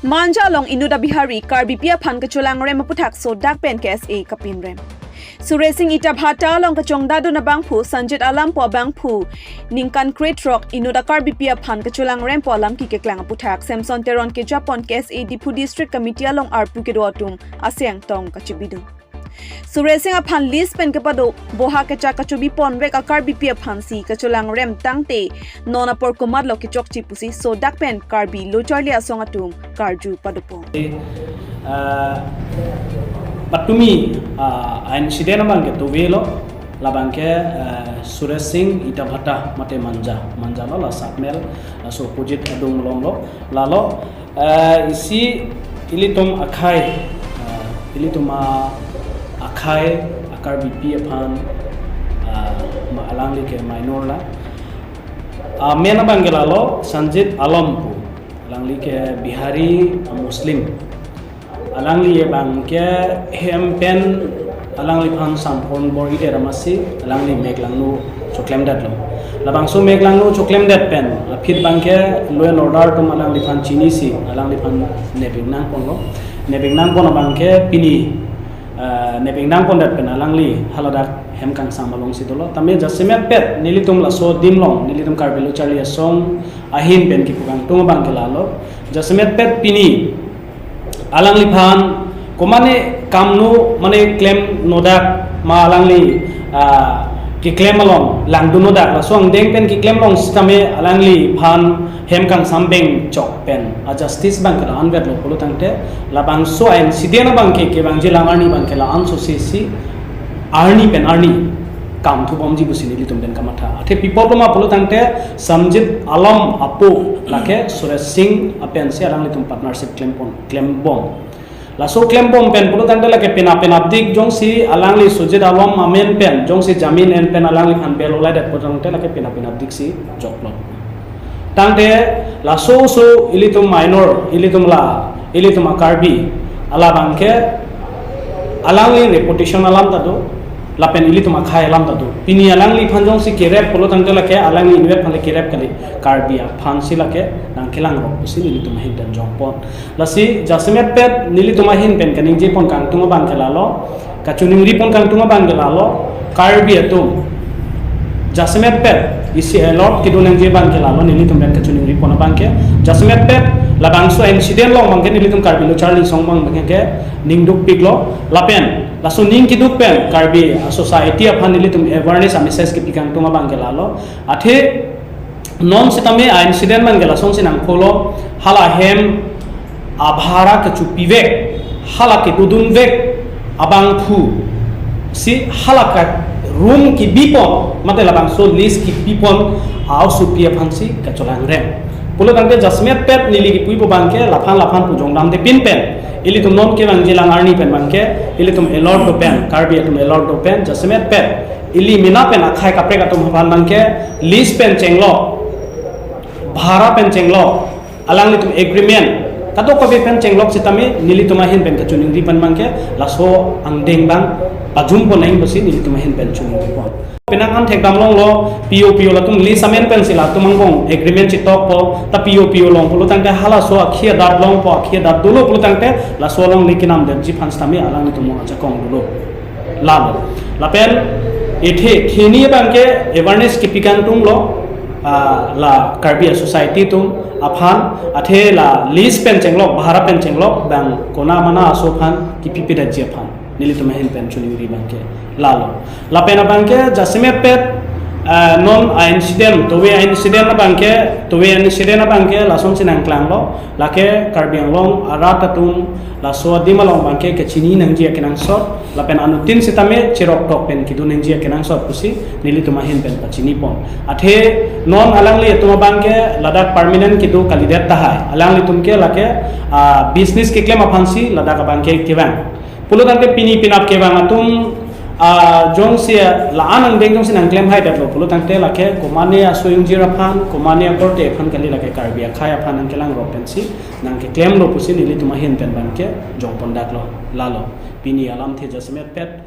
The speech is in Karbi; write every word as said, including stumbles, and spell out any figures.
Manja along inut a-Bihari Karbipi aphan kacholangrem aputhak sodak pen K S A kapinrem. Suresing Itabhata along kachongdadun abangphu Sanjit Alam pu abangphu ningkan krethrok inut a-Karbipi aphan kacholangrem pu alam kekeklang aputhak Samson Teron kejapon K S A Diphu District Committee along arpu kedo atum aseng tong kachibidun. Suresing aphan list pen kepado boha kechak kachobi ponvek a-Karbipi aphansi kacholangrem tangte non apor komatlo kechokche pusi sodak pen Karbi Lo Charli Asong atum karju padopon. Ah, patumi, ah, incident abangke tuvelo, labangke, ah, Suresing Itabhata mate Manja, Manja lo la Satmel, laso opposite adung malomlo, lalo, ah, isi ilitum akhai, ah, ilitum a akhai a-Karbipi aphan, ah, ma alangli ke minor la. Amen abangke lalo Sanjit Alam pu. Alangli ke Bihari a-Muslim. Alangli abangke hem pen alangliphan sampon bor-i det amatsi alangli mek langno choklemdetlo. Labangso mek langno choklemdet pen aphi abangke law and order atum alangliphan chinisi alangliphan nepik nangponlo. Nepik nangpon abangke pini, eh, nepik nangpondet pen alangli haladak hem kangsam alongsi dolo. Tame jasemet pet nelitum laso adim along nelitum Karbi Lo Charli Asong ahin pen kipu kangtung abangke lalo. Jasemet pet pini alangliphan komane kamno mane klemnodak ma alangli, ah, keklem along langdunnodak laso angdeng pen keklem along sitame alangliphan hem kangsam beng chok pen a-justice abangke la-an vetlo pulo tangte labangso a-incident abangke kevangji lang arni abangke la-an sosesi arni pen arni kamthu bomji pusi nelitum pen kamatha. Athe pi apotlo ma pulo tangte Sanjit Alam apo lake Suresing apensi alanglitum partnership klempon, klembom. Laso klembom pen pulo tangte lake penap penapdik jongsi alangli Sanjit Alam amen pen jongsi jamin en pen alangliphan bail olaidet pulo tangte lake penap penapdik si joklo. Tangte laso oso ilitum minor, ilitum la, ilitum a-Karbi, alabangke alangli reputation alam ta do, lapen ilitum akhai alam ta do. Pini alangliphan jongsi kerep pulo tangte lake alangli inutvet aphan le kerep kali, Karbi aphansi lake nangkelangrok pusi nelitum ahin pen jongpon. Lasi jasemet pet nelitum ahin pen kaningjepon kangtung abangke lalo, kachoningripon kangtung abangke lalo, Karbi atum jasemet pet isi alert kedo nangji abangke lalo, nelitum pen kachoningripon abangke jasemet pet labangso incident along abangke nelitum Karbi Lo Charli Asong abangke ningdukpiklo, lapen laso ning keduk pen Karbi a-society aphan nelitum awareness a-message kepi kangtung abangke lalo. Athe non sitame a-incident abangke lasonsi nangkoklo, hala hem abhara kechopivek, hala kedodunvek abangphu si hala ke-room kebipon mate labangso lease kebipon a-osopi aphansi kacholangrem. Pulo tangte jasemet pet neli kipuipo abangke laphan laphan pu jongdamde pinpen ilitum non kevangji lang arni pen abangke ilitum alert do pen, Karbi atum alert do pen jasemet pet ili mena pen akhai kaprek atum aphan abangke lease pen chenglok, bhara pen chenglok, alanglitum agreement kadokave pen chenglok sitame nelitum ahin pen kachiningri pen abangke laso angdeng abang pajumpon nangji pusi nelitum ahin pen chiningripon. Penang an thekdam longlo, P O P O latum lease amen pensi latum angbong agreement chitokpo, ta P O P O along pulo tangte halaso akhei adat longpo, akhei adat dolo pulo tangte laso along le kenamdetji aphan sitame alanglitum ajakong dolo. Lalo. Lapen athe khini abangke awareness kepi kangtunglo, ah, la Karbi a-society atum aphan, athe la lease pen chenglok, bhara pen chenglok, bang kona mana aso aphan kipipedetji aphan nelitum ahin pen chiningri abangke lalo. Lapen abangke jasemet pet, ah, non a-incident, tove a-incident abangke, tove a-incident abangke lasonsi nangklanglo, lake Karbi Anglong arat atum laso adim along abangke kachini nangji akenangsot, lapen anuttin sitame cheroktok pen kedo nangji akenangsot pusi nelitum ahin pen pachinipon. Athe non alangli atum abangke ladak permanent kedo kalidet tahai, alanglitum ke lake, ah, business keklem aphansi ladak abangke kevang. Pulo tangte pini penap kevang atum, ah, jongsi la-an angdeng jongsi nangklem haidetlo pulo tangte lake komane aso ingjir aphan, komane akorte aphan kali, lake Karbi akhai aphan nangkelangrok pensi nangkeklemlo pusi nelitum ahin pen abangke jongpondaklo. Lalo pini alamthe jasemet pet